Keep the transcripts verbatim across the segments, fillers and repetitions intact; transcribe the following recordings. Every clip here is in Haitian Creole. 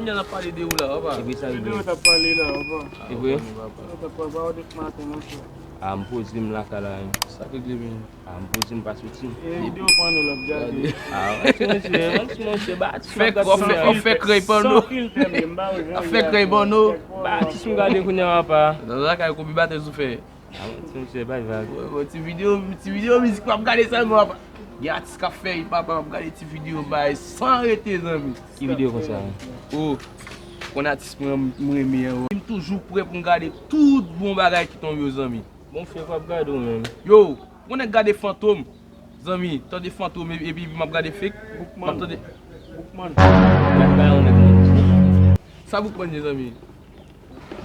N ap pale de ou la, papa. Epi sa rive. Videyo t ap pale la, papa. E vre? Videyo t ap pale, pa wè depi maten, monchè. A, m poze m lakay la, wi. Sa k regle, men? A, m poze m pa soti. E videyo panno l ap gade. A, an ti monchè, an ti monchè, ba atis m ap gade kounye a. Fè krèy panno. San filtè, men m pa wè jan. Fè krèy panno. Ba atis m gade kounye a, papa. Nan lakay, konbyen batèz ou fè? A, an ti monchè, bay vag. Bon, bon, ti videyo, ti videyo mizik m ap gade sèlman, papa. Gen atis k ap fè hit, papa, m ap gade ti videyo bay san rete, zanmi. Ki videyo konsa? O, konn atis mwen m renmen an. M toujou prè pou m gade tout bon bagay ki tonbe yo, zanmi. Bon, frè, w ap gade w menm. Yo, ou konnen gade Fantom, zanmi, tande Fantom e- epi m ap gade Fake. M ap tande Boukman. Gade bagay yon nèg menm. Sa Boukman ye, zanmi?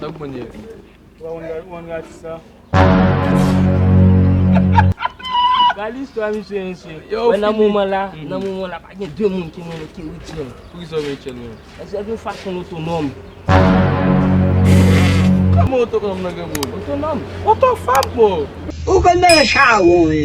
Sa Boukman ye? Ou pa konn gade, ou konn gade sa? Gade istwa misye, mesye. Yo, wè, nan moman la, nan moman la, pa gen de moun ki mwen ki retire l. Poukisa w retire l menm? Paske l gen fason l otonòm. Kòman otonòm nan granmoun? Otonòm. Oto fanm, bro. Ou konn nan chawon, wi.